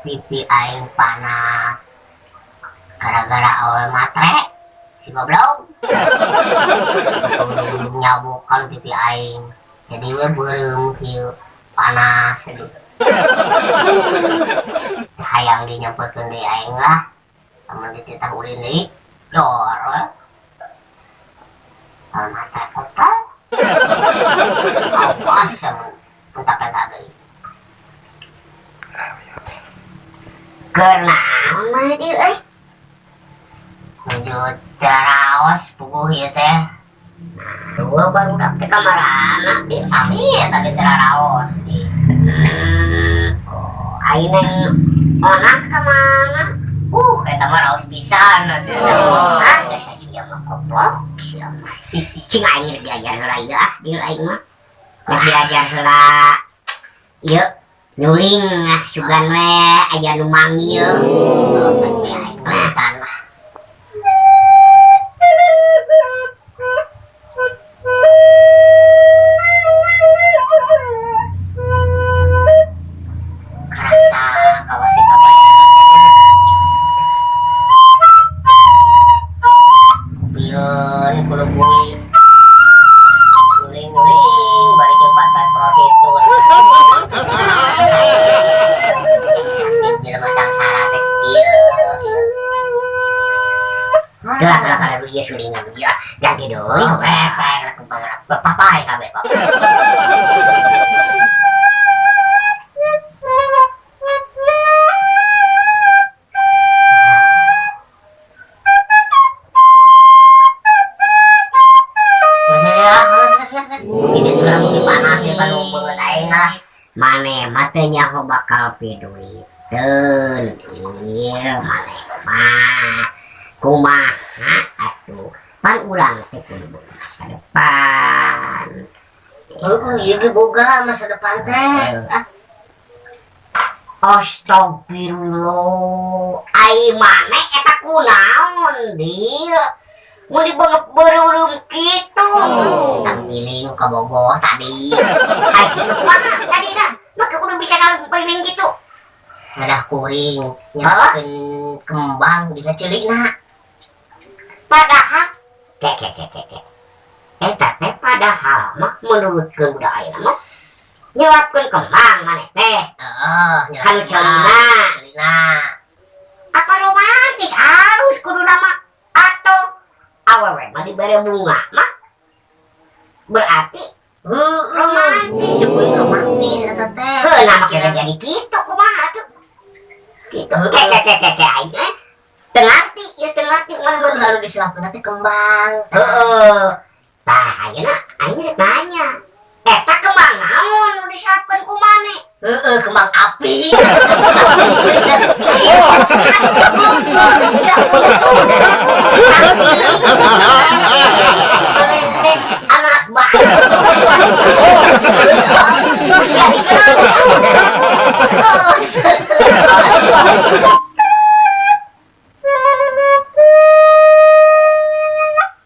Pipi aing panas. Gara-gara awe matre si goblok. Ujung-ujung nyabok kan pipi aing. Jadi we beureum kieu panas. Hayang dinyamperkeun deui aing lah. Lamun dititah ulin deui, jor we. Awe matre goblok. Awas lamun entak eta deui. Keur naon maneh dieu euy? Nuju teu raos puguh ieu teh. Nah, eueuh barudak teh kamarana di sami eta ge teu raraos di. Oh, ai neng Onah ka mana? Eta mah raos pisan atuh eta mah. Ah, geus sia mah goblok sia mah. Cing aing rek diajar heula ieu ah, dieu aing mah. Rek diajar heula ieu nyuling ah sugan we aya nu manggil. Oh, aing lah. Karasa kawas si kabayana teh. Kupieun kudu bui. Nyuling-nyuling bari jeung patpat prostitut. Nasib jelema sangsara teh kieu. Gerak gerak kana ieu sulingan ieu ganti deui we pae kumaha papae kabeh papae. Maneh mah teu nyaho bakal piduiteun ieu maneh mah kumaha atuh pan urang teh kudu boga masa depan. Heueuh ieu ge boga masa depan teh. Astagfirullah ai maneh eta kunaon deal mun dibeungep beureum kitu. Tanggiling ka Bogoh tadi. Ai kitu kumaha tadi dah maka kudu bisa nalempeuning kitu. Ngadah kuring nyalakeun kembang dina ceulina. Padahal ke ke ke ke ke. Eta teh padahal mah menurutkeun budak ayeuna mah nyelapkeun kembang maneh teh. Heeh, kanu ceulina. Ceulina. Apa romantis halus kudu nama atau awewe mah dibere bunga mah berarti romantis. Sebeuing romantis eta teh. Heuh, nah mah kira jadi kitu kumaha atuh. Kitu. Ke ke ke ke ke aing teh teu ngarti ieu teu ngarti mun anu diselapkeun teh kembang. Heeh. Tah ayeuna aing rek nanya. Eta kembang naon nu diselapkeun ku maneh? Heeh, kembang api.